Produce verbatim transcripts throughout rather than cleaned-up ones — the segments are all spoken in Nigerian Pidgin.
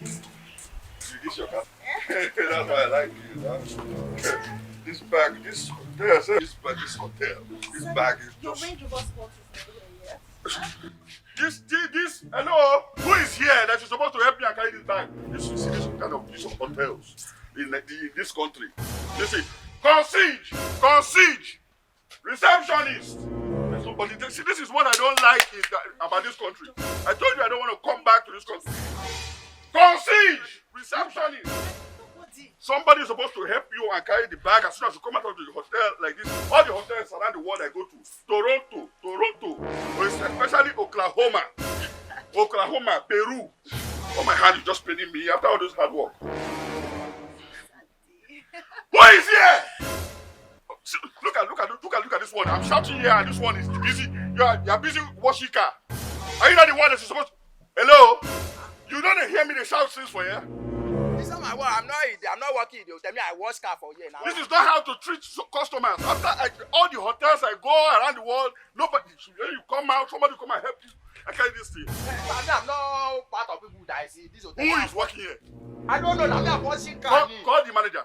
See this your car? That's why I like you, huh? This bag, this hotel, sir. This bag, this hotel, this bag is Your just Range Rover Sport is not here yet. This, this, this, hello? Who is here that is supposed to help me and carry this bag? This, you see this kind of, this hotels in, the, in this country. You see, concierge, concierge, receptionist. There's nobody. See, this is what I don't like in the, about this country. I told you I don't want to come back to this country. Concierge, receptionist. Somebody is supposed to help you and carry the bag as soon as you come out of the hotel like this. All the hotels around the world I go to, Toronto, Toronto, especially Oklahoma, Oklahoma, Peru. Oh, my hand is just paining me after all this hard work. Who is here? See, look at, look at, look at, look at this one. I'm shouting here, and this one is busy. You are, you are busy washing car. Are you not the one that is supposed? Hello? You don't hear me? They shout things for here. It's not my work. I'm not. I'm not working. They tell me I wash car for here now. This is not how to treat so- customers. After I, all the hotels I go around the world, nobody. When you come out, somebody come and help you. I carry this thing. Eh, but I'm not part of people that I see this hotel. Who is working here? I don't know. I'm not washing car. Call, call the manager.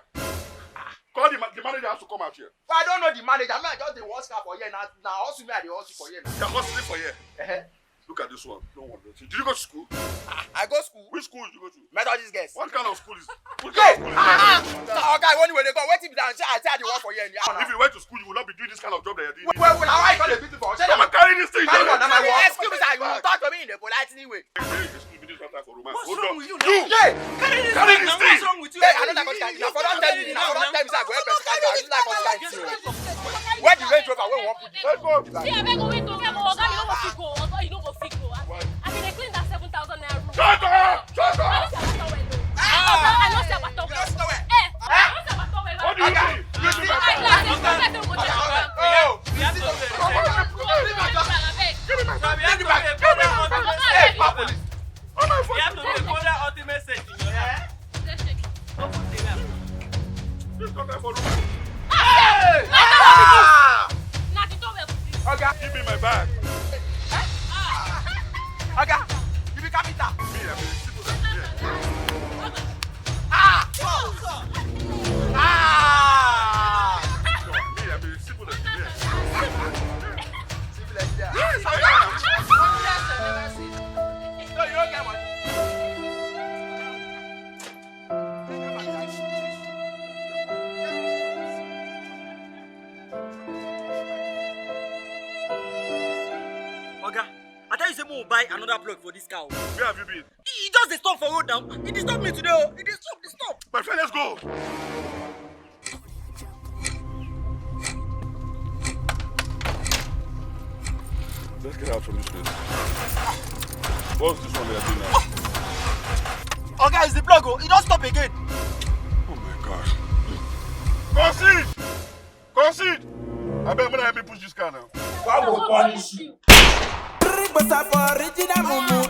Call the, ma- the manager has to come out here. But I don't know the manager. Me, I just dey wash car for here now. Now hustle me, I dey hustle for here now. You're hustling for here. Eh-heh. Look at this one. No one. Did you go to school? I go school. Which school did you go to? Methodist girls. What kind of school is? What kind of school is that? Ah, oga, when you dey go, wetin be that? I say I dey work for here. If you went to school, you would not be doing this kind of job that you're doing. Well, well, how I call the people for? Come and carry this thing. Carry what? Na my work. Excuse me, sir. You talk to me in a polite way. Hey, excuse me, this is not time for romance. What's wrong with you now? You! Yeah! Carry this thing. What's wrong with you? Hey, I don't like all this kind of thing. I forgot tell you. I forgot tell you, sir. Go help person carry. I don't like all this kind of thing. Where the Range Rover? Where we wan put it? Let's go. See, abeg, wait, wait, wait, oga, you no go fit go. Oga, you no go fit go. I been dey clean that seven thousand naira room. Shut up! Shut up! I no see Abatowel o. I no see Abatowel. Eh, I no see Abatowel. What do you mean? You see my car? Oh. Give me my car. Give me my car. Hey, police. Oh my phone. You have to take further ultimate setting. Yeah. Open the gap. This not time for romance. Hey! Ah! Na the door will be. Oga, give me my bag. Oga, you be carpenter. Me, I be simple like here. Ah! Ah! Me, I be simple like here. Simple like here. Yes, I am. No, you don't get money. Oga, I tell you say make we buy another plug for this car. Where have you been? E just dey stop for road now. E disturb me today o. E dey stop, dey stop. My friend, let's go. Let's get out from this place. What's this one they are doing now? Oga, it's the plug o. E don stop again. Oh my God. Concede! Concede! Abeg, make una help me push this car now. God go punish you. Three bossa for original mumu.